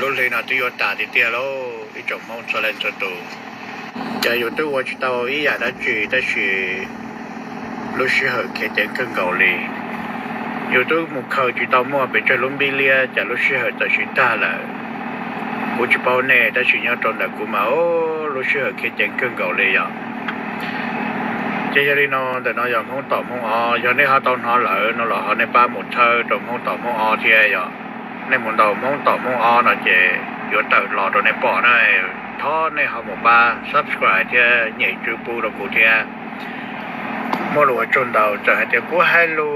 Lub hli no twb yuav tas tiag tiag lauj ib tsoom Hmoob txhua leej txhua tus. Ces yus twb ua tsis tau ib yam dab tsi tab sis lub sij hawm khiav ceev kawg nkaus li. Yus twb mus khaws tsis tau muaj pes tsawg lub npib liab ces lub sij hawm txawm sim tag lawm. Kuv tsis paub nej tab sis nyob rau ntawm kuv mas lub sij hawm khiav ceev kawg nkaus li yom. Ces yog li no ntawm no yog Hmoob tom Hmoob ob, yog nej ho tau hnov lawm no los ho nej pab mus txhawb rau Hmoob tom Hmoob ob thiab yom. Nej mus ntaus Hmoob tom Hmoob ob no ces yuav tawm los rau nej pom na. Thov nej ho mus pab subscribe thiab nyem tswb pub rau kuv thiab. Muaj lus ua tsaug ntau, txawm hais tias kuv hais lus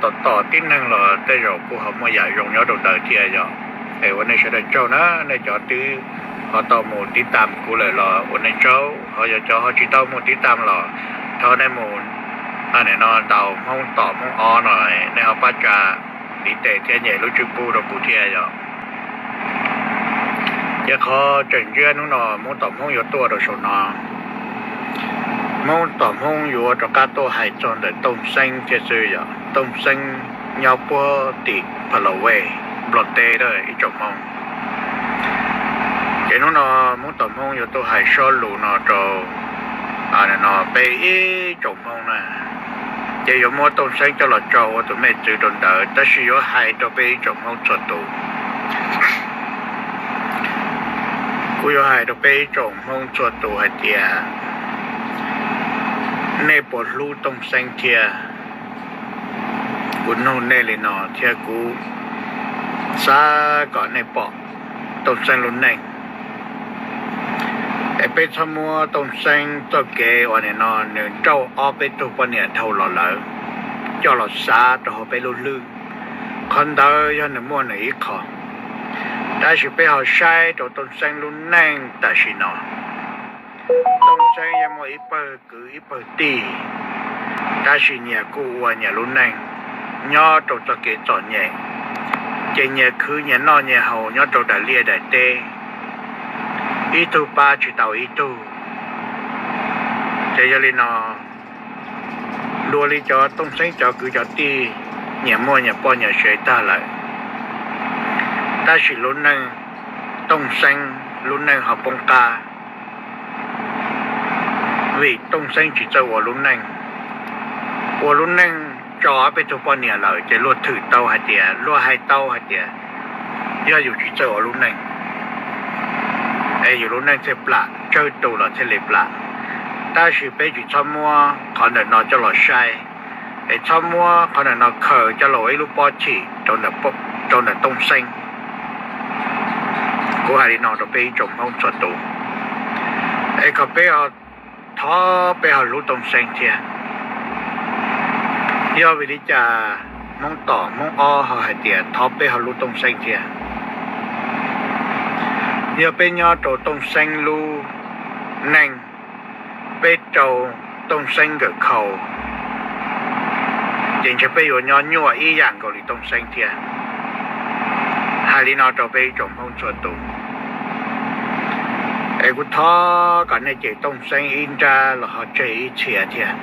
tom tom tib neeg los tej zaum kuj ho muaj yam zoo nyob rau ntawd thiab yom. Es ua nej sawv daws tsaug na, nej cov twb ho tau mus tiv tam kuv lawm los ua nej tsaug, ho yog cov ho tsis tau mus tiv tam los thov nej mus no ntaus Hmoob tom Hmoob ob no, nej ho pab tsa ntiv tes thiab nyem lub tswb pub rau kuv thiab yom. Ces qhov tseem ntsiab hnub no Hmoob tom Hmoob yuav tuaj rau saum no, Hmoob tom Hmoob yuav rov qab tuaj hais txog ntawm Tooj Xeeb thiab xwb yom. Tooj Xeeb nyob puag tim Pha Las Vej, Nplog teb ib tsoom Hmoob. Ces hnub no Hmoob tom Hmoob yuav tuaj hais sob lus no rau no peb ib tsoom Hmoob na. Ces yuav muab Tooj Xeeb coj los tso ua tus mej txwv rau ntawd tab sis yuav hais rau peb ib tsoom Hmoob txhua tus. Kuv yuav hais rau peb ib tsoom Hmoob txhua tus hais tias nej puas hlub Tooj Xeeb thiab? Kuv nug nej li no thiab kuv xav kom nej pom Tooj Xeeb lub neej. Es peb txhob muab Tooj Xeeb txoj kev uas nim no nws nrauj ob peb tug poj niam dhau los lawm coj los xav rau hauv peb lub hlwb. Qhov ntawd yog nws muaj nws ib qho, tab sis peb ho saib rau Tooj Xeeb lub neej tam sim no. Tooj Xeeb yeej muaj ib pawg kwv ib pawg tij, tab sis nyias kuj ua nyias lub neej nyob rau txoj kev txom nyem, ces nyias khwv nyias noj nyias haus nyob rau daim liaj daim teb, ib tug pab tsis tau ib tug. Ces yog li no, dua li cov Tooj Xeeb cov kwv cov tij nyias muaj nyias poj nyias sev tag lawm, tab sis lub neej, Tooj Xeeb lub neej ho poob qab, vim Tooj Xeeb tsis txawj ua lub neej. Ua lub neej tso ob peb tug poj niam lawm ces luag thwm tau hais tias, luag hais tau hais tias yog yus tsis txawj ua lub neej es yus lub neej thiaj plam, tsawg tus los thiaj li plam. Tab sis peb tsis txhob muab qhov ntawm no coj los saib, es txhob muab qhov ntawm no khaws coj los ua ib lub pob chim rau ntawm Tooj Xeeb. Kuv hais li no rau peb ib tsoom Hmoob txhua tus, es kom peb thov peb ho hlub Tooj Xeeb thiab. Yog vim li cas Hmoob tom Hmoob ob ho hais tias thov peb ho hlub Tooj Xeeb thiab? Yog peb nyob rau Tooj Xeeb lub neej, peb rau Tooj Xeeb nkawm khau, ces ntshe peb yuav nyob nyuaj ib yam nkaus li Tooj Xeeb thiab. Hais li no rau peb ib tsoom Hmoob txhua tus, es kuv thov kom nej cem Tooj Xeeb ib nrab los ho tseg ib txhia thiab.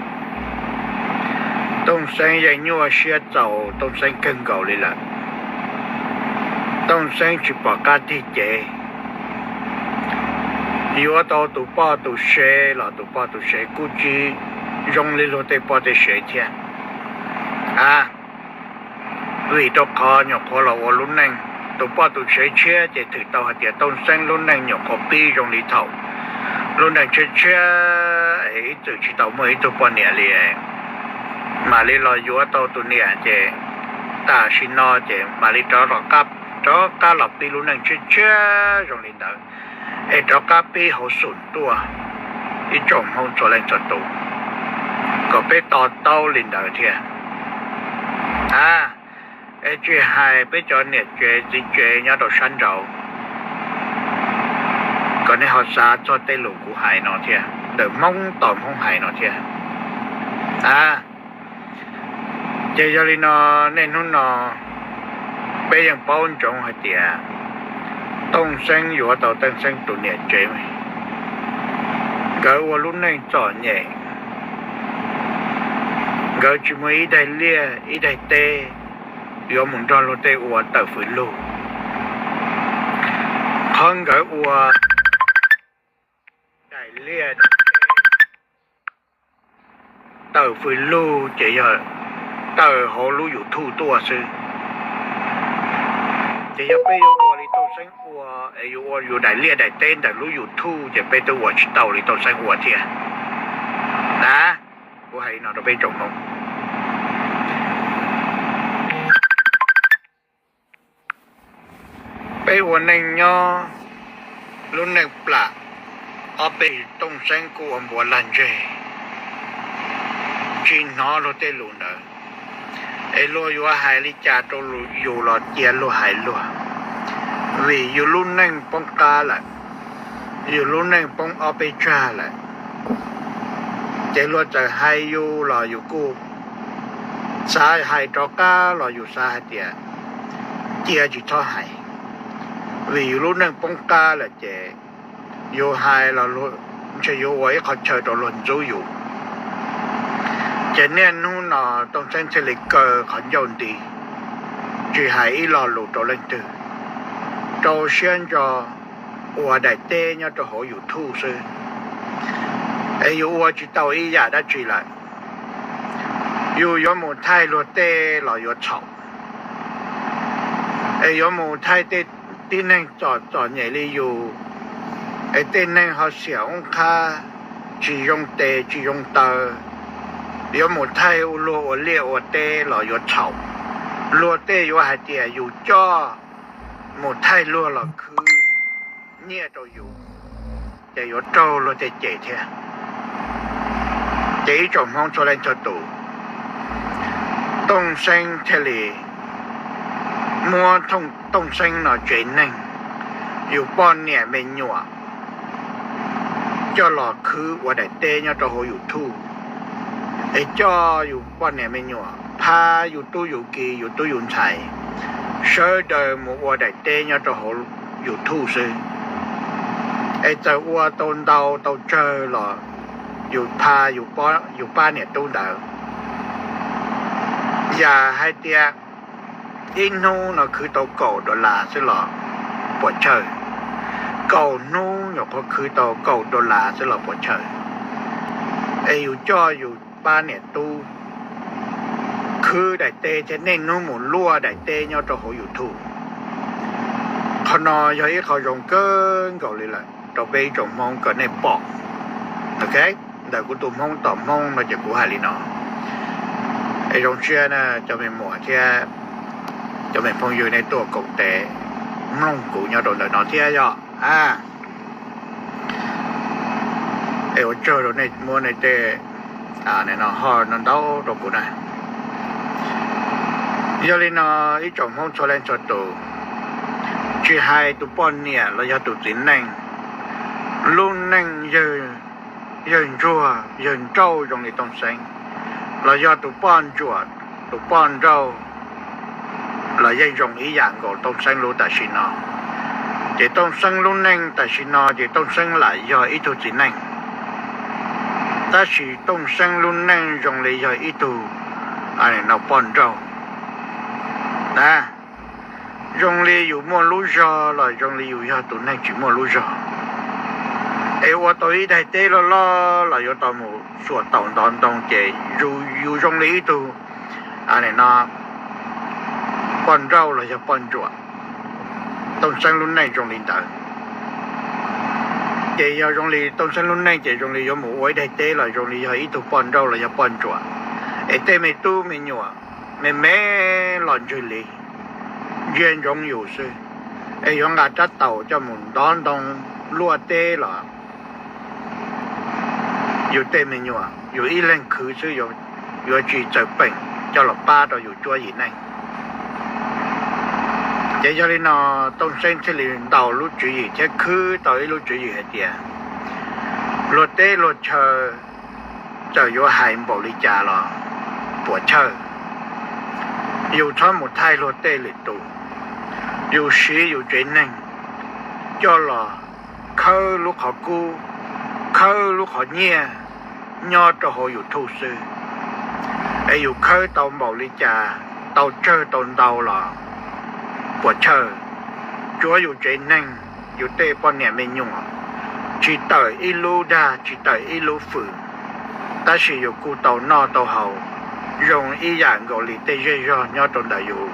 Tooj Xeeb yeej nyuaj siab txaus Tooj Xeeb kawg nkaus li lawm. Tooj Xeeb tsis pom qab tig cev, yuav tau tus poj tus sev los tus poj tus sev kuj tsis zoo li luag tej poj tej sev thiab. A, vim rau qhov nyuam qhuav los ua lub neej, tus poj tus sev tshiab ces thwm tau hais tias Tooj Xeeb lub neej nyuam qhuav pib zoo li thaum lub neej tshiab tshiab es ib txwm tsis tau muaj ib tug poj niam li, mam li los yuav tau tus niam ces tam sim no ces mam li rov qab los pib lub neej tshiab tshiab zoo li ntawd, es rov qab pib hauv xum tuaj. Ib tsoom Hmoob txhua leej txhua tus, kom peb to taub li ntawd thiab. A, es tsis hais peb cov niam tsev txiv tsev nyob rau sab nraud, kom nej ho xav txog tej lus kuv hais no thiab, ntawm Hmoob tom Hmoob hais no thiab. A, ces yog li no, niaj hnub no peb yeej paub ntsoov hais tias Tooj Xeeb yuav tau Tooj Xeeb tus niam tsev, nkawd ua lub neej txom nyem, nkawd tsis muaj ib daim liaj ib daim teb yuav mus nrog luag tej ua tawm fwv lug. Qhov nkawd ua daim liaj tawm fws lug ces yog tawm hauv lub YouTube tuaj xwb. Ces yog peb yuav ua li Tooj Xeeb ua es yuav ua yus daim liaj daim teb ntawm lub YouTube ces peb twb ua tsis tau li Tooj Xeeb ua thiab na. Kuv hais li no rau peb tsoom Hmoob. Peb ua neej nyob lub neej plam, ob peb Tooj Xeeb kuj ua npuas lag ntseg, tsis hnov luag tej lus ntawd, es luag yuav hais li cas rau yus los cia luag hais luag, vim yus lub neej poob qab lawm, yus lub neej poob ob peb tsag lawm. Ces luag txawm hais yus los yus kuj xav hais rov qab los yus xav hais tias cia tsis txhob hais, vim yus lub neej poob qab lawm ces yus hais los ntshe yuav ua ib qhov chaw rau luag ntxub yus. Ces niaj hnub no Tooj Xeeb thiaj li kaw qhov ncauj nti, tsis hais ib lo lus rau leej twg, rau siab ntso ua daim teb nyob rau hauv YouTube xwb, es yus ua tsis tau ib yam dab tsi lawm. Yus yuav mus thaij luag tej los yuav txhaum, es yuav mus thaij tej tib neeg txom txom nyem li yus, es tej neeg ho xiam oob qhab, tsis zoo tes tsis zoo taw, yuav mus thaij luag ua liaj ua teb los yuav txhaum. Luag tej yuav hais tias yus coj mus thaij luag los khwv nyiaj rau yus, ces yuav raug luag tej cem thiab. Ces ib tsoom Hmoob txhua leej txhua tus, Tooj Xeeb thiaj li muab Tooj Xeeb no tsev neeg, yus poj niam me nyuam coj los khwv ua daim teb nyob rau hauv YouTube, es coj yus poj niam me nyuam phab yus tub yus ki yus tub yus ntxhais sawv daws mus ua daim teb nyob rau hauv YouTube xwb. Es txawm ua tau ntau tau tsawg los yus pab niam tub ntawd, yam hais tias ib hnub no khwv tau kaum dollar xwb los puas chawj, kaum hnub nyuam qhuav khwv tau kaum dollar xwb los puas chawj. Es yus coj yus pab niam tub khwv daim teb thiab niaj hnub mus luaj daim teb nyob rau hauv YouTube. Qhov no yog ib qho zoo kawg nkaus li lawm rau peb ib tsoom Hmoob kom nej pom. Ok, ntawm kuv tus Hmoob tom Hmoob no ces kuv hais li no. Es zoo siab na cov me muam thiab cov me phooj ywg nej tuaj koom tes mloog kuv nyob rau ntawm no thiab yog a, es ua tsaug rau nej muab nej tej no ho no ntau rau kuv na. Yog li no ib tsoom Hmoob txhua leej txhua tus, tsis hais tus poj niam los yog tus txiv neej, lub neej yawg ntsuag yawg nrauj zoo li Tooj Xeeb, los yog tus poj ntsuam tus poj nrauj los yeej zoo ib yam nkaus Tooj Xeeb lub tam sim no. Ces Tooj Xeeb lub neej tam sim no ces Tooj Xeeb lam yog ib tug txiv neej, tab sis Tooj Xeeb lub neej zoo li yog ib tug no poj nrauj na. Zoo li yus muaj lub zog los zoo li yus yog tus neeg tsis muaj lub zog. Es ua tau ib daim teb loj loj los yuav tau mus xuas taum ntov ntoo ces yus zoo li ib tug no poj nrauj los yog poj ntsuam. Tooj Xeeb lub neej zoo li ntawd. Ces yog zoo li Tooj Xeeb lub neej ces zoo li yuav mus ua ib daim teb los zoo li yog ib tug poj nrauj los yog poj ntsuam. Es tej me tub me nyuam me me los ntswg li ntsia ntsoov yus xwb, es yuav nqa rab taus coj mus ntov ntoo luaj teb los yus tej me nyuam yus ib leeg khwv xwb yuav tsis txawm peem coj los pab rau yus cuab yim neej. Ces yog li no Tooj Xeeb thiaj li ntaus lub tswv yim thiab khwb tau ib lub tswv yim hais tias luag teb luag chaw txawm yuav hais npaum li cas los puas chawj, yus txhob mus thaij luag tej lwm tus, yus siv yus tsev neeg coj los khawb lub qhov kub, khawb lub qhov nyiaj nyob rau hauv YouTube xwb. Es yus khawb tau npaum li cas, tau tsawg tau ntau los puas chawj, tsuav yus tsev neeg yus tej poj niam me nyuam tsis tawm ib lub dag tsis tawm ib lub fwm, tab sis yus kuj tau noj tau haus zoo ib yam nkaus li tej zej zog nyob rau ntawm yus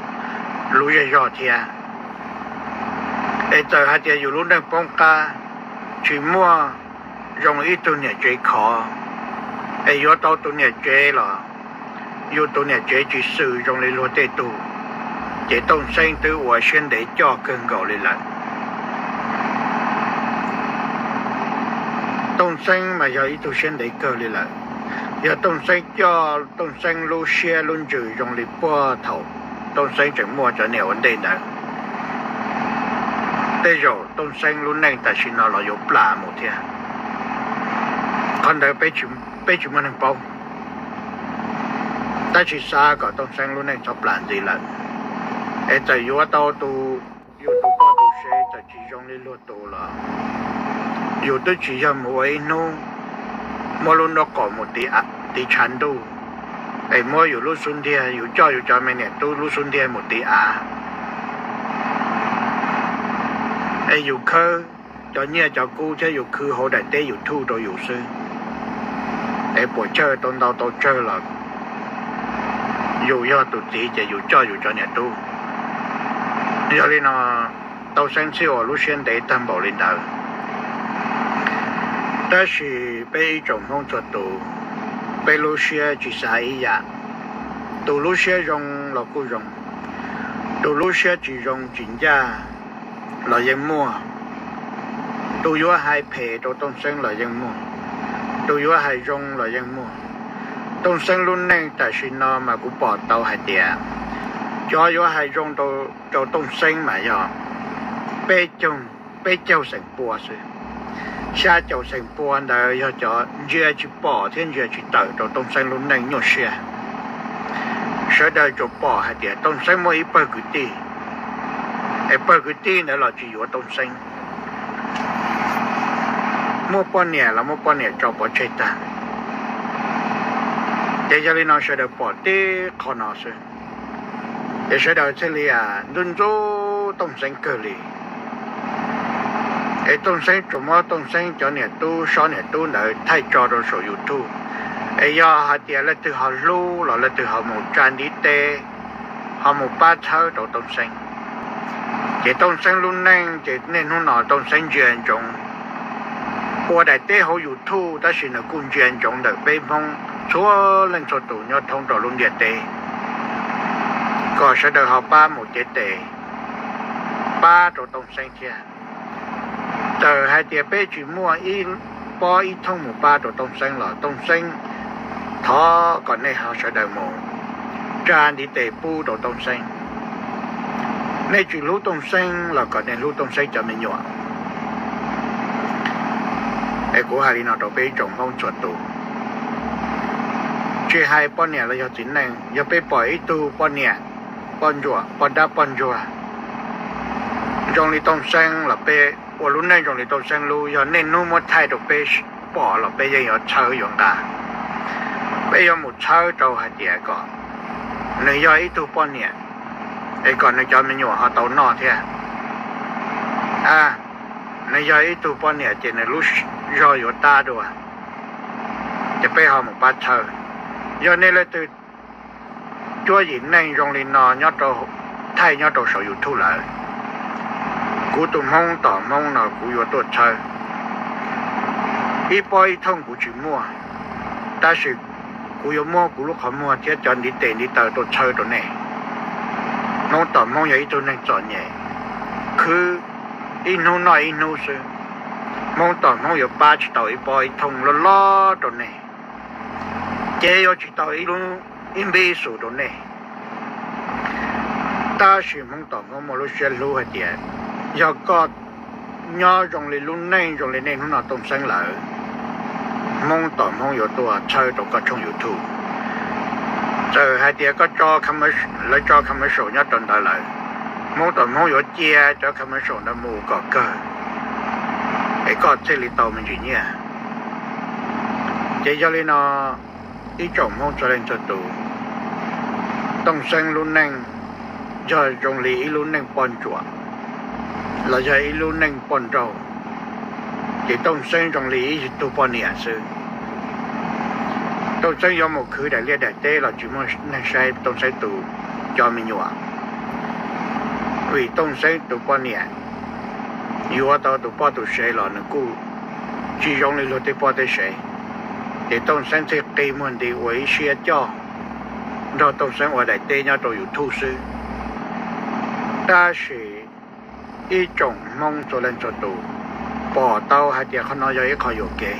lub zej zog thiab. Es txawm hais tias yus lub neej poob qab, tsis muaj zoo ib tug niam tsev khov, es yuav tau tus niam tsev los yus tus niam tsev tsis xwm zoo li luag tej tug, ces Tooj Xeeb twb ua siab ntev coj kawg nkaus li lawm. Tooj Xeeb mas yog ib tug siab ntev kawg li lawm. Yog Tooj Xeeb coj Tooj Xeeb lub siab lub ntsws zoo li puag thaum Tooj Xeeb tseem muaj cov niam ua ntej ntawd, tej zaum Tooj Xeeb lub neej tam sim no los yuav plam mus thiab. Qhov ntawd peb tsis muaj neeg paub, tab sis xav kom Tooj Xeeb lub neej txhob plam ntxiv lawm. Es txawm yuav tau tus, yus tus poj tus sev txawm tsis zoo li luag tus los, yus twb tsis yog mus ua ib hnub muab lub nraub qaum mus tiv tshav ntuj, es muab yus lub xub ntiag, yus coj yus cov me niam tub lub xub ntiag mus tiv av, es yus khawb cov nyiaj cov kub thiab yus khwv hauv daim teb YouTube rau yus xwb, es puas tsawg tau ntau tau tsawg los yus yog tus txiv ces yus coj yus cov niam tub. Yog li no, Tooj Xeeb thiaj ua lub siab ntev tag npaum li ntawd. Tab sis peb ib tsoom Hmoob txhua tus, peb lub siab tsis xav ib yam. Tus lub siab zoo los kuj zoo, tus lub siab tsis zoo tsis ncaj los yeej muaj. Tus yuav hais phem rau Tooj Xeeb los yeej muaj, tus yuav hais zoo los yeej muaj. Tooj Xeeb lub neej tam sim no mas kuv pom tau hais tias cov yuav hais zoo rau Tooj Xeeb mas yog peb caug xeem pua xwb. Xya caum xeem pua ntawd yog cov ntsia tsis pom thiab ntsia tsis tawm rau Tooj Xeeb lub neej nyuaj siab. Sawv daws tsuas pom hais tias Tooj Xeeb muaj ib pawg kwv tij, es pawg kwv tij ntawd los tsis yuav Tooj Xeeb, muaj poj niam los muab poj niam tso pov tseg tag. Ces yog li no sawv daws pom tib qho no xwb, ces sawv daws thiaj li ntxub ntxub Tooj Xeeb kawg li. Es Tooj Xeeb tsuas muab Tooj Xeeb cov niam tub sob niam tub ntawd thaij tso rau saum YouTube, es yog hais tias leej twg ho hlub los leej twg ho mus tsa ntiv tes, ho mus pab txhawb rau Tooj Xeeb. Ces Tooj Xeeb lub neej ces niaj hnub no Tooj Xeeb ntsia ntsoov ua daim teb hauv YouTube, tab sis nws kuj ntsia ntsoov ntawm peb Hmoob txhua leej txhua tus nyob thoob rau lub ntiaj teb, kom sawv daws ho pab mus cev tes pab rau Tooj Xeeb thiab. Txawm hais tias peb tsis muaj ib pob ib thooj mus pab rau Tooj Xeeb los Tooj Xeeb thov kom nej ho sawv daws mus tsa ntiv tes pub rau Tooj Xeeb. Nej tsis hlub Tooj Xeeb los kom nej hlub Tooj Xeeb cov me nyuam. Es kuv hais li no rau peb ib tsoom Hmoob txhua tus, tsis hais poj niam los yog txiv neej, yog peb pom ib tug poj niam, poj ntsuam, poj dab poj ntsuag zoo li Tooj Xeeb los peb ua lub neej zoo li Tooj Xeeb lub, yog niaj hnub muab thaij rau peb pom los peb yeej yuav txhawb yuav nqa. Peb yuav mus txhawb rau hais tias kom nws yog ib tug poj niam, es kom nws cov me nyuam ho tau noj thiab. Nws yog ib tug poj niam ces nws lub zog yuav tab dua, ces peb ho mus pab txhawb. Yog nej leej twg cuab yim neej zoo li no nyob rau, thaij nyob rau saum YouTube lawm, kuv tus Hmoob tom Hmoob no kuv yuav tuaj txhawb. Ib pob ib thooj kuv tsis muaj, tab sis kuv yuav muab kuv lub qhov muag thiab cov ntiv tes ntiv taw tuaj txhawb rau nej. Hmoob tom Hmoob yog ib tug neeg txom nyem, khwv ib hnub noj ib hnub xwb. Hmoob tom Hmoob yuav pab tsis tau ib pob ib thooj loj loj rau nej, cev yuav tsis tau ib npib ib xus rau nej. Tab sis Hmoob tom Hmoob muaj lub siab hlub hais tias yog koj nyob zoo li lub neej zoo li niaj hnub no Tooj Xeeb lawm, Hmoob tom Hmoob yuav tuaj txhawb rau koj tshooj YouTube. Txawm hais tias koj, lawv tso commercial nyob rau ntawd lawm, Hmoob tom Hmoob yuav cia cov commercial ntawd mus kom kawg, es koj thiaj li tau me ntsis nyiaj. Ces yog li no, ib tsoom Hmoob txhua leej txhua tus, Tooj Xeeb lub neej yog zoo li ib lub neej poj ntsuam. los yog ib lub neej poj nrauj, ces Tooj Xeeb zoo li ib tug poj niam xwb. Tooj Xeeb yuav mus khwv daim liaj daim teb los tsis muaj neeg saib Tooj Xeeb tus cov me nyuam, vim Tooj Xeeb tus poj niam yuav tau tus poj tus sev los nws kuj tsis zoo li luag tej poj tej sev. Ces Tooj Xeeb thiaj qi muag nti ua ib siab coj nrog Tooj Xeeb ua daim teb nyob rau YouTube xwb. Tab sis ib tsoom Hmoob txhua leej txhua tus pom tau hais tias qhov no yog ib qho yuam kev,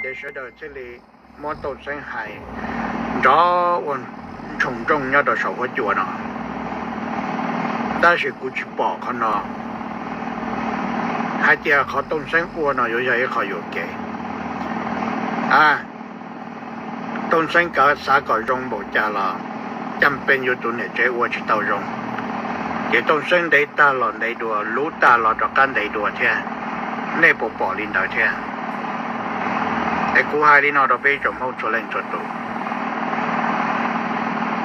ces sawv daws thiaj li muab Tooj Xeeb hais nrov ua ntsoog nrooj nyob rau saum huab cua no. Tab sis kuv tsis pom qhov no hais tias qhov Tooj Xeeb ua no yuav yog ib qho yuam kev. A, Tooj Xeeb kav xav kom zoo npaum cas los caj pes yuav tus niam tsev ua tsis tau zoo, ces Tooj Xeeb ntev tag los ntev dua, luv tag los rov qab ntev dua thiab. Nej puas pom li ntawd thiab? Es kuv hais li no rau peb tsoom Hmoob txhua leej txhua tus,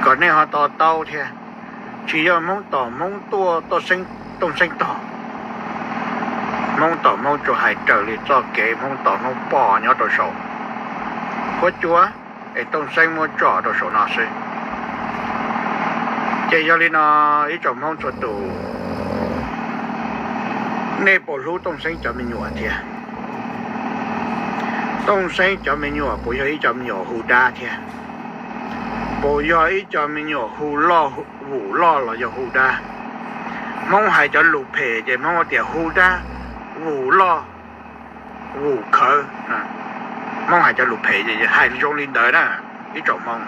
kom nej ho to taub thiab. Tsis yog Hmoob tom Hmoob tuaj, Tooj Xeeb tog. Hmoob tom Hmoob tsuas hais raws li txoj kev Hmoob tom Hmoob pom nyob rau saum huab cua, es Tooj Xeeb muab tso rau saum no xwb. Ces yog li no, ib tsoom Hmoob txhua tus, nej puas hlub Tooj Xeeb cov me nyuam thiab? Tooj Xeeb cov me nyuam puas yog ib cov me nyuam hu dab thiab? Puas yog ib cov me nyuam hu loj, vum loj los yog hu dab? Hmoob hais cov lus phem ces Hmoob tias hu dab, vum loj, vum khawv. Hmoob hais cov lus phem ces hais zoo li ntawd na, ib tsoom Hmoob.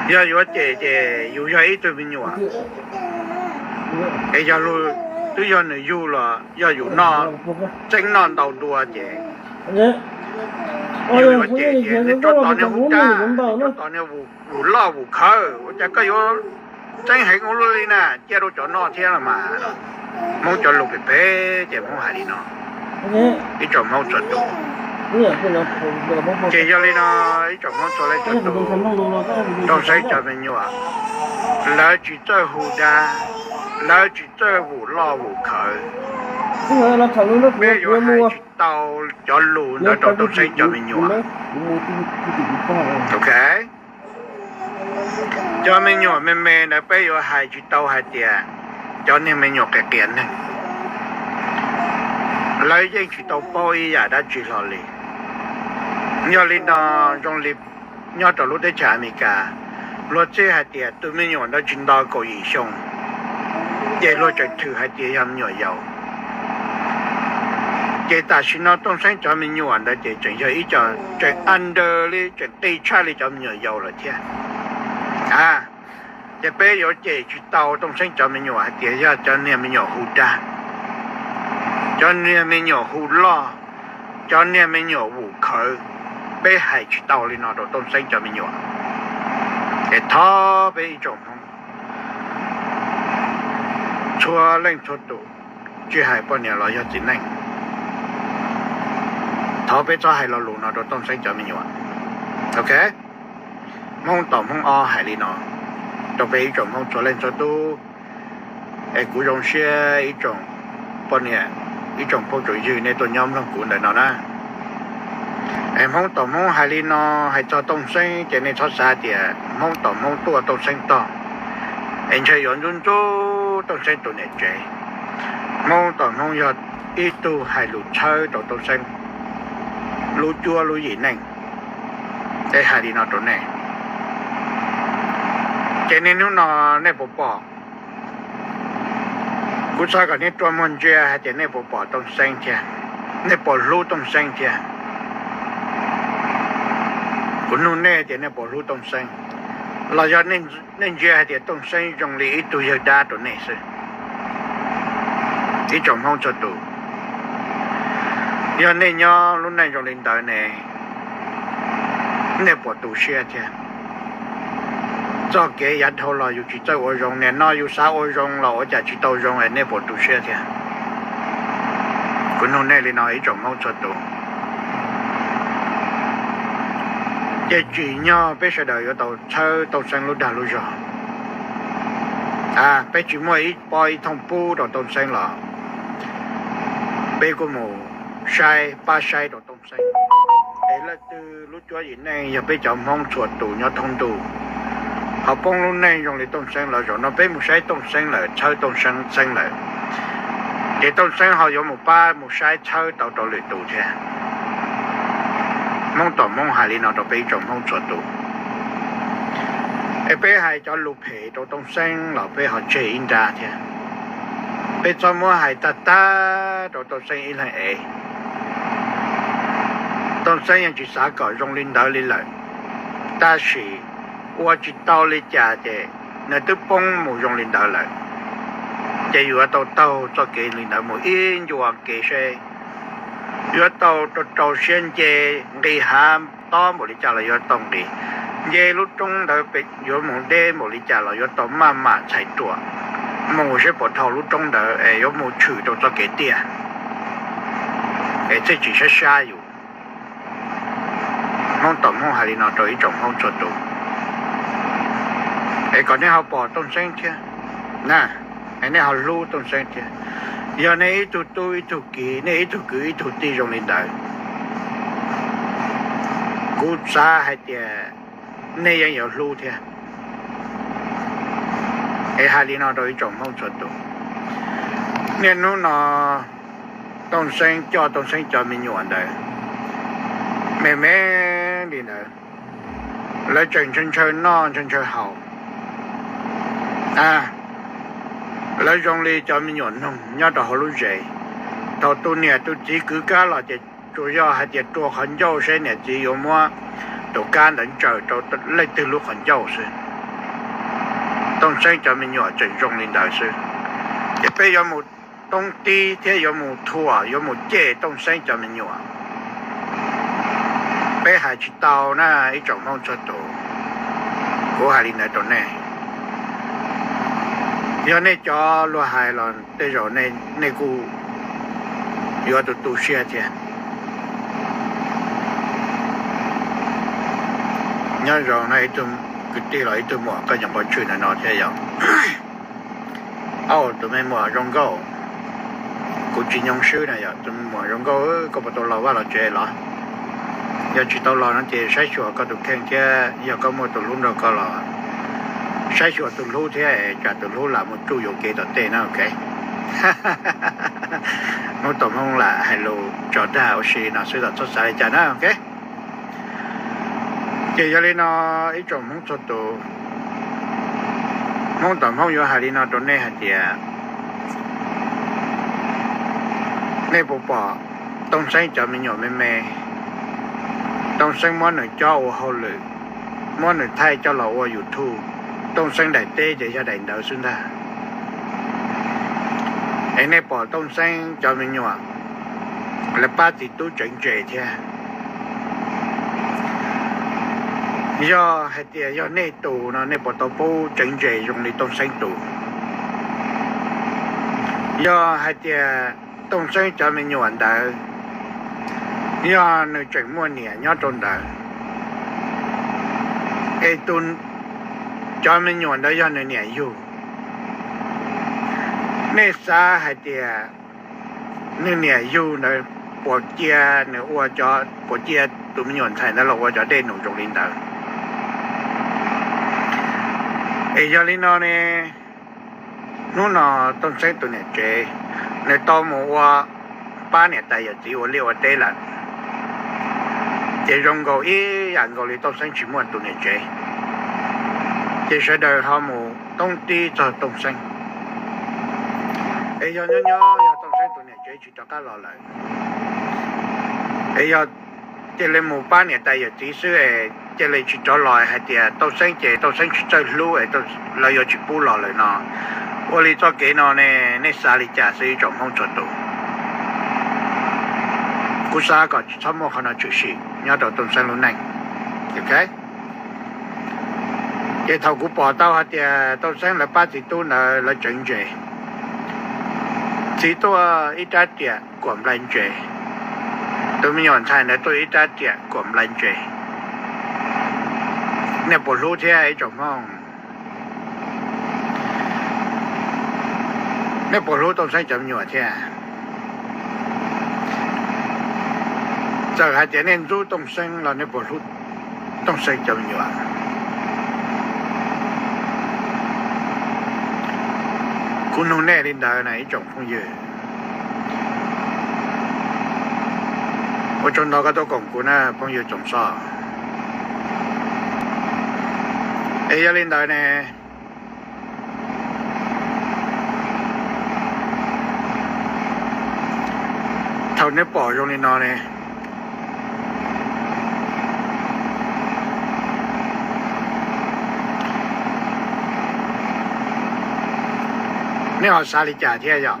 Yog yuav cem ces yus yog ib tug me nyuam, es yog twb yog nws yug los yog yus noj, txeeb noj ntau dua ces yus yuav cem ces nws tso tos niag hu dab, tso tos niag vum loj vum khawv, ua cas koj yuav txeeb heev ua luaj li na, cia rau cov noj thiab los mas. Hmoob cov lus phem phem ces Hmoob hais li no, ib tsoom Hmoob txhua tus. Ces yog li no, ib tsoom Hmoob txhua leej txhua tus, Tooj Xeeb cov me nyuam, lawv tsis txawj hu dab, lawv tsis txawj vum loj vum khawv. Peb yuav hais tsis tau cov lus ntawd rau Tooj Xeeb cov me nyuam. Ok, cov me nyuam me me ntawd peb yuav hais tsis tau hais tias cov niag me nyuam qias qias neeg, lawv yeej tsis tau paub ib yam dab tsi hlo li. Yog li no, zoo li nyob rau lub teb chaws Amelikas, luag txib hais tias tus me nyuam ntawd tsis nto kaum yim xyoo, ces luag tseem thwm hais tias yog me nyuam yaus. Ces tam sim no Tooj Xeeb cov me nyuam ntawd ces tseem yog ib co tseem under li, tseem qis tshaj li cov me nyuam yaus lawm thiab. A, ces peb yuav cem tsis tau Tooj Xeeb cov me nyuam hais tias yog cov niag me nyuam hu dag, cov niag me nyuam hu loj, cov niag me nyuam vum khawv. Peb hais tsis tau li no rau Tooj Xeeb cov me nyuam. Es thov peb ib tsoom Hmoob txhua leej txhua tus, tsis hais poj niam los yog txiv neej, thov peb txhob hais lo lus no rau Tooj Xeeb cov me nyuam. Ok, Hmoob tom Hmoob ob hais li no rau peb ib tsoom Hmoob txhua leej txhua tus. Es kuv zoo siab ib tsoom poj niam, ib tsoom phooj tsoom ywg nej tuaj nyob mloog kuv ntawm no na. Es Hmoob tom Hmoob hais li no, hais txog Tooj Xeeb ces nej txhob xav tias Hmoob tom Hmoob tuaj Tooj Xeeb tog, es ntshe yuav ntxub ntxub Tooj Xeeb tus niam tsev. Hmoob tom Hmoob yog ib tug hais lus txhawb rau Tooj Xeeb lub cuab lub yim neej. Es hais li no rau nej, ces niaj hnub no nej puas pom? Kuv xav kom nej rua muag ntsia hais tias nej puas pom Tooj Xeeb thiab, nej puas hlub Tooj Xeeb thiab. Kuv nug nej tias nej puas hlub Tooj Xeeb, los yog nej ntsia hais tias Tooj Xeeb zoo li ib tug yawg dab rau nej xwb. Ib tsoom Hmoob txhua tus, yog nej nyob lub neej zoo li ntawd ne, nej puas tu siab thiab? Txoj kev yav dhau los yus tsis txawj ua zoo, nim no yus xav ua zoo los ua cas tsis tau zoo es nej puas tu siab thiab? Kuv nug nej li no ib tsoom Hmoob txhua tus. Ces tsim nyog peb sawv daws yuav tau txhawb Tooj Xeeb lub dag lub zog. Peb tsis muaj ib pob ib thooj pub rau Tooj Xeeb los peb kuj mus saib, pab saib rau Tooj Xeeb. Es leej twg lub cuab yim neej yog peb cov Hmoob txhua tus nyob thoob ntuj ho poob lub neej zoo li Tooj Xeeb los zaum no peb mus saib Tooj Xeeb lawm, txhawb Tooj Xeeb lawm, ces Tooj Xeeb ho yuav mus pab mus saib txhawb tau rau lwm tus thiab. Hmoob tom Hmoob hais li no rau peb ib tsoom Hmoob txhua tus. Es peb hais cov lus phem rau Tooj Xeeb los peb ho tseg ib nrab thiab. Peb txhob muab hais tag tag rau Tooj Xeeb ib leeg es. Tooj Xeeb yeej tsis xav kom zoo li ntawd li lawm, tab sis ua tsis tau li cas ces nws twb poob mus zoo li ntawd lawm, ces yuav tau taug txoj kev li ntawd mus ib ncua kev seb yuav tau rau rau siab nce, nqis hav tob npaum li cas los yuav tau nqis, nce lub roob ntawd yuav mus deb npaum li cas los yuav tau maj mam txhais ruam mus seb puas dhau lub roob ntawd es yuav mus tshwm rau txoj kev tiag. Es thiaj tsis sab sab yus. Hmoob tom Hmoob hais li no rau ib tsoom Hmoob txhua tus, es kom nej ho pom Tooj Xeeb thiab na, es nej ho hlub Tooj Xeeb thiab. Yog nej ib tug tub ib tug kiv, nej ib tug kwv ib tug tij zoo li ntawd, kuv xav hais tias nej yeej yuav hlub thiab. Es hais li no rau ib tsoom Hmoob txhua tus, niaj hnub no Tooj Xeeb coj Tooj Xeeb cov me nyuam ntawd me me li ntawd, lawv tseem ntshaw ntshaw noj ntshaw ntshaw haus. Lawv zoo li cov me nyuam noog nyob rau hauv lub zes, thaum tus niam tus txiv kwv kab los ces tsuas yog hais tias rua qhov ncauj seb niam txiv yuav muab tus kab ntawd ntsaws rau leej twg lub qhov ncauj xwb. Tooj Xeeb cov me nyuam tseem zoo li ntawd xwb, ces peb yuav mus toob tib thiab yuav mus thuam yuav mus cem Tooj Xeeb cov me nyuam. Peb hais tsis tau na ib tsoom Hmoob txhua tus, kuv hais li ntawd rau nej. Yog nej cov luag hais los tej zaum nej kuj yuav tus tu siab thiab. Nyob zoo no ib tug kwv tij los ib tug muam koj nyob qhov tshwm ntawm no thiab yom. Au, tus me muam zoo nkauj, kuv tsis nyoo swb na yom, tus me muam zoo nkauj, koj puas tau los vaj los tsev los? Yog tsis tau los no ces saib xyuas koj tus kheej thiab yog koj muaj tus hlub nrog koj los saib xyuas tus hlub thiab tsam tus hlub lam mus tsuj yuam kev tom tej na, ok. Hmoob tom Hmoob lam hais lus tso dag ua si no xwb los txhob xav li cas na, ok. Ces yog li no ib tsoom Hmoob txhua tus, Hmoob tom Hmoob yuav hais li no rau nej hais tias, nej puas pom Tooj Xeeb cov me nyuam me me, Tooj Xeeb muab nws cob ua hauj lwm, muab nws thaij coj los ua YouTube, Tooj Xeeb daim teb ces yog daim ntawd xwb ntag. Es nej pom Tooj Xeeb cov me nyuam lawv pab txiv tub tseev ntses thiab. Yog hais tias yog nej tus no nej puas tau pub tseev ntses zoo li Tooj Xeeb tus? Yog hais tias Tooj Xeeb cov me nyuam ntawd yog nws tseem muaj niam nyob rau ntawd, es tus, cov me nyuam ntawd yog nws niam yug, nej xav hais tias nws niam yug ntawd puas cia nws ua cov, puas cia tus me nyuam ntxhais ntawd los ua cov dej num zoo li ntawd? Es yog li no ne, hnub no Tooj Xeeb tus niam tsev nws tau mus ua pab niam tais yawm txiv ua liaj ua teb lawm, ces zoo nkaus ib yam nkaus li Tooj Xeeb tsis muaj tus niam tsev, ces sawv daws ho mus toob tib txog Tooj Xeeb. Es yog nyob nyob yog Tooj Xeeb tus niam tsev tsis rov qab los lawm, es yog cia li mus pab niam tais yawm txiv xwb es cia li tsis rov los hais tias Tooj Xeeb ces Tooj Xeeb tsis txawj hlub es lawv yuav tsis pub los lawm no, ua li txoj kev no ne, nej xav li cas xwb ib tsoom Hmoob txhua tus? Kuv xav kom tsis txhob muaj qhov no tshwm sim nyob rau Tooj Xeeb lub neej. Ces thaum kuv pom tau hais tias Tooj Xeeb lawv pab txiv tub ntawd lawv tseev ntses, txiv tuaj ib rab riam kuam nplai ntses, tus me nyuam ntxhais ntawd tuaj ib rab riam kuam nplai ntses, nej puas hlub thiab ib tsoom Hmoob? Nej puas hlub Tooj Xeeb cov me nyuam thiab? Txawm hais tias nej ntxub Tooj Xeeb los nej puas hlub Tooj Xeeb cov me nyuam? Kuv nug nej li ntawd na ib tsoom phooj ywg. Ua tsaug ntau koj tuaj koom kuv na phooj ywg Txoov Xoj. Es yog li ntawd ne, thaum nej pom zoo li no ne, nej ho xav li cas thiab yom?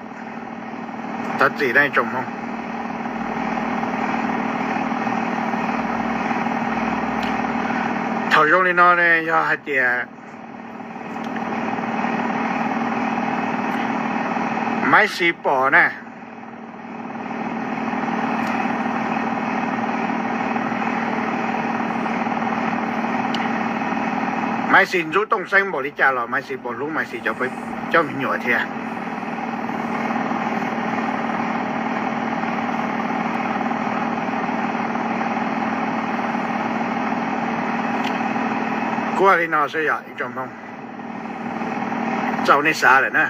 Thov txim na ib tsoom Hmoob. Thaum zoo li no ne yog hais tias Maiv Xis pom na, Maiv Xis ntxub Tooj Xeeb npaum li cas los Maiv Xis puas hlub Maiv Xis cov me nyuam thiab? Kuv hais li no xwb yog ib tsoom Hmoob, txaus nej xav lawm na.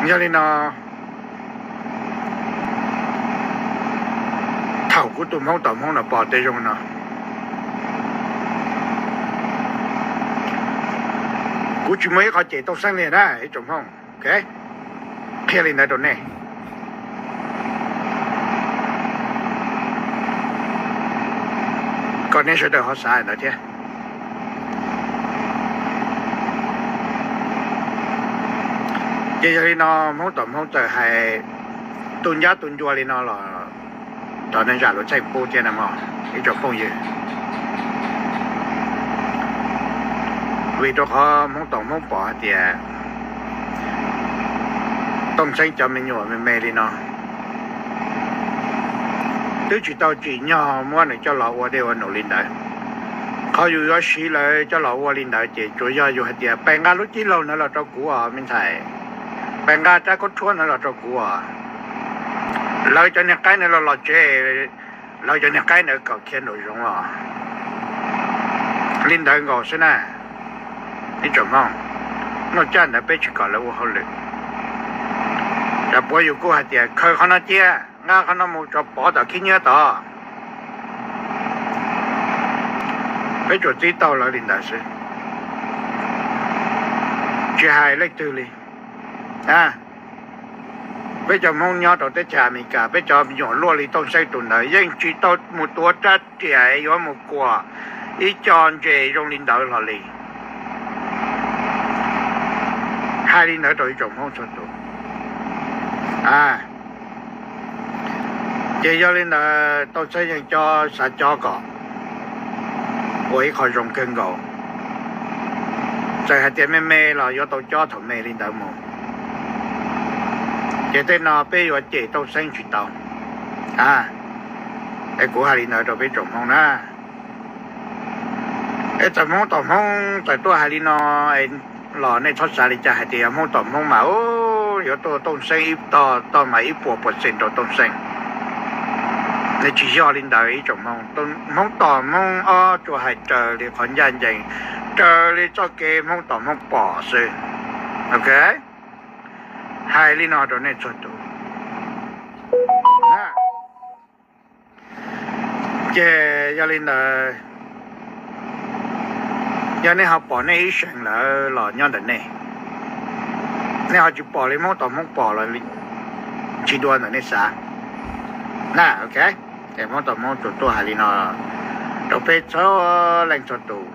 Yog li no, thaum kuv tus Hmoob tom Hmoob no pom tej zoo no, kuv tsis muaj ib qho cem Tooj Xeeb li na ib tsoom Hmoob. Qhia li ntawd rau nej, kom nej sawv daws ho xav ntawd thiab. Ces yog li no Hmoob tom Hmoob txawm hais tu ncab tu ncua li no los thov nej zam lub txim pub thiab na mog ib tsoom phooj ywg. Vim rau qhov Hmoob tom Hmoob pom hais tias Tooj Xeeb cov me nyuam me me li no twb tsis tau tsim nyog muab nws coj los ua dej ua num li ntawd. Qhov yus yuav siv lawv coj los ua li ntawd ces tsuas yog yus hais tias pes nqa lub cib laug ntawd los rau kuv os me ntxhais, pes nqa rab khaub rhuab ntawd los rau kuv os. Lawv cov niag qaib ntawd los los tsev, lawv cov niag qaib ntawd kom khiav nraum zoov los. Li ntawd nkaus xwb na ib tsoom Hmoob. Noj caj ntawd peb tsis kom lawv ua hauj lwm. Cov puav yus kuj hais tias khaws qhov no cia, nqa qhov no mus tso pov tom khib nyiab tod. Peb tsuas txib tau lawv li ntawd xwb, tsis hais leej twg li. Peb cov Hmoob nyob rau teb chaws Amelikas peb cov me nyuam luaj li Tooj Xeeb tus ntawd yeej tsis tau mus tuav rab riam yuav mus kuas ib co ntses zoo li ntawd hlo li. Hais li ntawd rau ib tsoom Hmoob txhua tus. Ces yog li ntawd Tooj Xeeb yeej cob xav cob kom ua ib qho zoo kawg nkaus. Txawm hais tias me me los yuav tau cob thaum me li ntawd mus, ces tej no peb yuav cem Tooj Xeeb tsis tau. Es kuv hais li ntawd rau peb tsoom Hmoob na. Es txawm Hmoob tom Hmoob txawm tuaj hais li no los nej txhob xav li cas hais tias yog Hmoob tom Hmoob mas yuav tuaj Tooj Xeeb ib tog tog mas ib puas percent rau Tooj Xeeb. Nws tsis yog li ntawd ib tsoom Hmoob. Hmoob tom Hmoob ob tsuas hais raws li qhov ncaj ncees, raws li txoj kev Hmoob tom Hmoob pom xwb. Ok, hais li no rau nej txhua tus. Ces yog li ntawd, yog nej ho pom nej ib seem lawm los nyob ntawm nej, nej ho tsis pom li Hmoob tom Hmoob pom los tsis dua ntawm nej xav na. Ok, ces Hmoob tom Hmoob tsuas tuaj hais li no rau peb txhua leej txhua tus.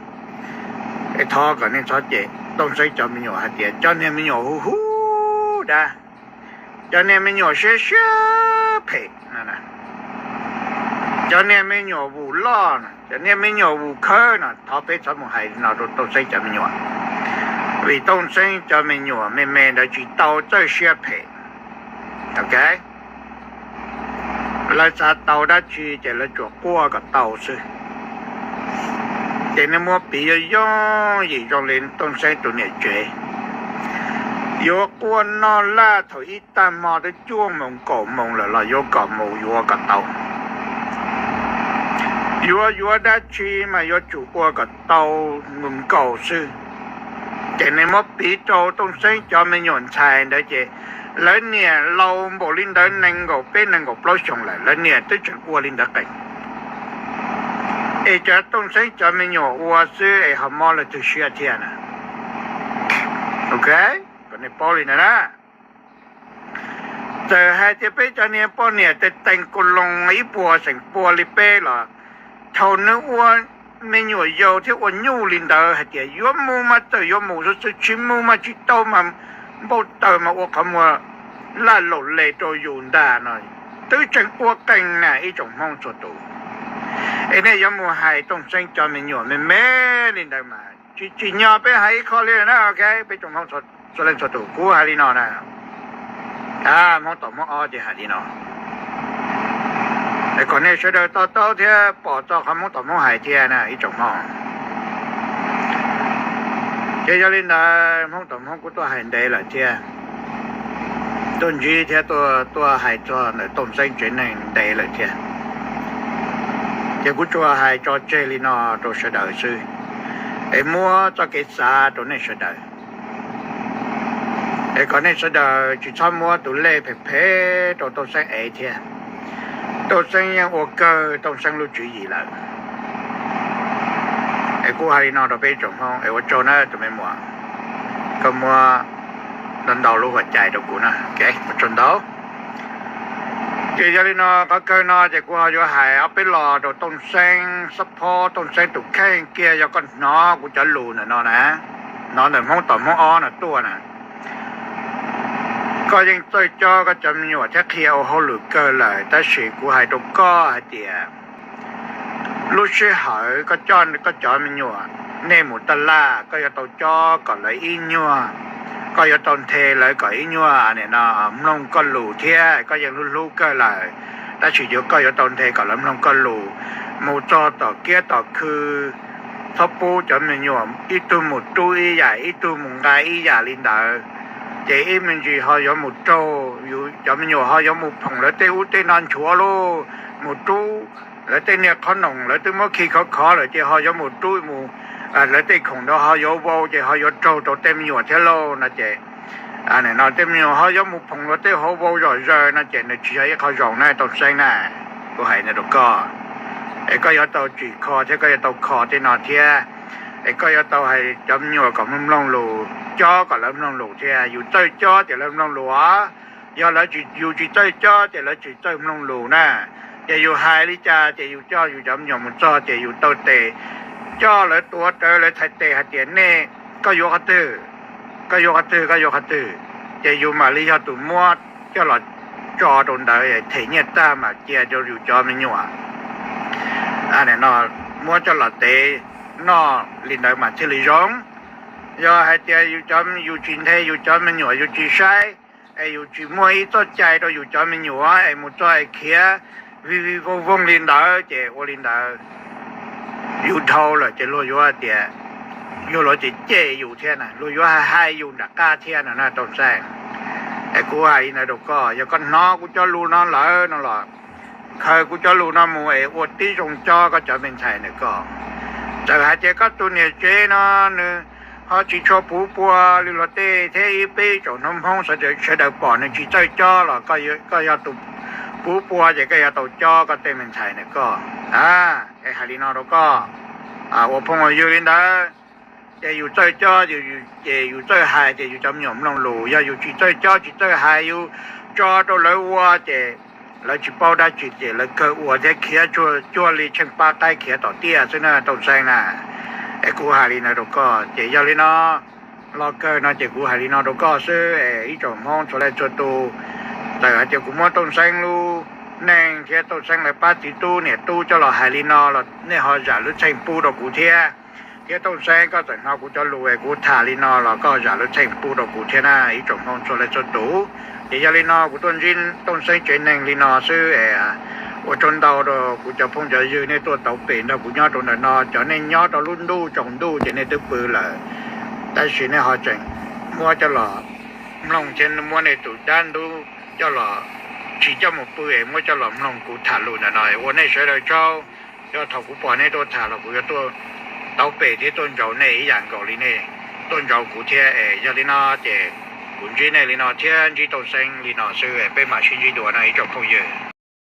Es thov kom nej txhob cem Tooj Xeeb cov me nyuam hais tias cov niag me nyuam huv huv dab, cov niag me nyuam siab siab phem, cov niag me nyuam vus loj no, cov niag me nyuam vus khawb no, thov peb txhob mus hais no rau Tooj Xeeb cov me nyuam. Vim Tooj Xeeb cov me nyuam me me ntawd tsis tau txawj siab phem. Ok, Lawv xav tau dab tsi ces lawv tsuas quaj kom tau xwb. Ces nej muab piv yooj yooj yim zoo li Tooj Xeeb tus niam tsev, yuav quaj noj laj thaum ib tag hmo twb cuaj moos kaum moos lawm los yuav kom mus yuav kom tau. Yuav yuav dab tsi mas yuav tsum ua kom tau nkaus xwb. Ces nej muab piv rau Tooj Xeeb cov me nyuam ntxhais ntawd ces lawv niam laus npaum li ntawd nees nkaum peb nees nkaum plaub xyoos lawm, lawv niam twb tseem ua li ntawd qees. Es cov Tooj Xeeb cov me nyuam ua xwb es ho mob leej twg siab thiab na? Ok, kom nej paub li ntawd na. Txawm hais tias peb cov niag poj niam tes tees ku loo ib puas xeem pua li peb los, thaum nws ua me nyuam yaus thiab ua nyuj li ntawd hais tias yuav mus mas txawm yuav mus xwb xwb, tsis mus mas tsis tau mas npau taws mas ua qhov muag laj laum le rau yus ntag no, twb tseem ua qees na ib tsoom Hmoob txhua tus. Es nej yuav mus hais Tooj Xeeb cov me nyuam me me li ntawd mas tsis tsim nyog peb hais ib qho li na, ok, peb tsoom Hmoob txhua leej txhua tus, kuv hais li no na. Hmoob tom Hmoob ob ces hais li no. Es kom nej sawv daws to taub thiab pom txog qhov Hmoob tom Hmoob hais thiab na ib tsoom Hmoob. Ces yog li ntawd Hmoob tom Hmoob kuj tuaj hais ntev lawm thiab, tuaj ntsib thiab tuaj hais txog ntawm Tooj Xeeb tsev neeg ntev lawm thiab. Ces kuv tsuas hais tso tseg li no rau sawv daws xwb, es muab txoj kev xav rau nej sawv daws. Es kom nej sawv daws tsis txhob muab tus lej phem phem rau Tooj Xeeb ev thiab. Tooj Xeeb yeej ua kawg Tooj Xeeb lub tswv yim lawm. Es kuv hais li no rau peb tsoom Hmoob es ua tsaug na tus me muam, koj muab ntau ntau lub huam cai rau kuv na, ua tsaug ntau. Ces yog li no qhov kawg no ces kuv ho yuav hais ob peb lo rau Tooj Xeeb, support Tooj Xeeb tus kheej kiag, yog koj hnov kuv cov lus ntawm no na, hnov ntawm Hmoob tom Hmoob ob no tuaj na, koj yeej txawj cob koj cov me nyuam thiab qhia ua hauj lwm kawg lawm, tab sis kuv hais rau koj hais tias lub sij hawm koj coj koj cov me nyuam nej mus taj laj, koj yuav tau cob kom lawv ib nyuag, koj yuav tau nthe lawv kom ib nyuag no mloog koj lus thiab, koj yeej hlub hlub kawg lawm, tab sis yuav koj yuav tau nthe kom lawv mloog koj lus. Mus txog tom kiab tom khw, txhob pub cov me nyuam ib tug mus rub ib yam, ib tug mus nqa ib yam li ntawd, ces ib me ntsis ho yuav mus raug, cov me nyuam ho yuav mus phoom lawv tej ub tej no nchuav lauj, mus rub lawv tej niag qhob noom lawv twb muab khi khov khov lawm ces ho yuav mus rub mus, lawv tej khoom ntawd ho yuav vau ces ho yuav raug rau tej me nyuam thiab lauj no ces, no tej me nyuam ho yuav mus phoom luag tej hauv vau zom zaws no ces nws tsis yog ib qho zoo na Tooj Xeeb na. Kuv hais ntawd rau koj, es koj yuav tau tsim kho thiab koj yuav tau kho tej no thiab, es koj yuav tau hais cov me nyuam kom mloog lus, cob kom lawv mloog lus thiab. Yus txawj cob ces lawv mloog lus os. Yog lawv, yus tsis txawj cob ces lawv tsis txawj mloog lus na. Ces yus hais li cas ces yus coj yus cov me nyuam mus txog ces yus taw tes coj lawv tuav rawv lawv txhais tes hais tias nej, koj yuav qhov twg, koj yuav qhov twg, koj yuav qhov twg, ces yus mam li yog tus muab coj los tso rau ntawd, them nyiaj tag mam cia rau yus cov me nyuam no muab coj los tev noj li ntawd mas thiaj li zoo. Yog hais tias yus tsis nthe yus cov me nyuam, yus tsis saib, es yus tsis muaj ib txoj cai rau yus cov me nyuam es mus txog es khiav vij vij vooj vooj li ntawd ces ua li ntawd yus dhau lawm ces luag yuav tias, luag yuav cem cem yus thiab na, luag yuav hais hais yus nram qab thiab no na Tooj Xeeb. Es kuv hais li ntawd rau koj, yog koj hnov kuv cov lus no lawm no los, khaws kuv cov lus no mus es ua tib zoo cob koj cov me ntxhais ntawm koj. Txawm hais tias koj tus niam tsev no nws ho tsis tshua puv pua li luag tej thiab, ib peb tsoom Hmoob sawv daws pom nws tsis txawj cob los koj yog tus puv pua ces koj yuav tau cob koj tej me ntxhais ntawm koj. Es hais li no rau koj, ua phooj ua ywg li ntawd, ces yus txawj cob ces yus txawj hais ces yus cov me nyuam mloog lus. Yog yus tsis txawj cob tsis txawj hais, yus tso rau lawv ua ces lawv tsis paub dab tsi ces lawv kawg ua thiab khiav cuag li tsheej pab qaib khiav tom tiaj xwb na Tooj Xeeb na. Es kuv hais li no rau koj ces yog li no, los kawg no ces kuv hais li no rau koj xwb es ib tsoom Hmoob txhua leej txhua tus, txawm hais tias kuv muab Tooj Xeeb lub neej thiab Tooj Xeeb lawv pab txiv tub niam tub coj los hais li no los nej ho zam lub txheej pub rau kuv thiab. Thiab Tooj Xeeb, koj txawm hnov kuv cov lus es kuv tham li no los koj zam lub txheej pub rau kuv thiab na ib tsoom Hmoob txhua leej txhua tus. Ces yog li no kuv tuaj ntsib Tooj Xeeb tsev neeg li no xwb es Ua tsaug ntau rau kuv cov phooj cov ywg nej tuaj tauv pem nrog kuv nyob rau ntawm no. Cov nej nyob rau lub ntuj tsaus ntuj ces nej twb pw lawm, tab sis nej ho tseem muab coj los mloog thiab muab nej tus dab ntub coj los, tsis coj mus pw es muab coj los mloog kuv tham lus ntawm no. Ua nej sawv daws tsaug. Yog thaum kuv pom nej tuaj tham los kuv yuav tuaj tauv pem thiab tuaj ntsauv nej ib yam nkaus li nej tuaj ntsauv kuv thiab es. Yog li no ces kuv ntsib nej li no thiab ntsib Tooj Xeeb li no xwb, peb mam sib ntsib dua no ib tsoom phooj ywg.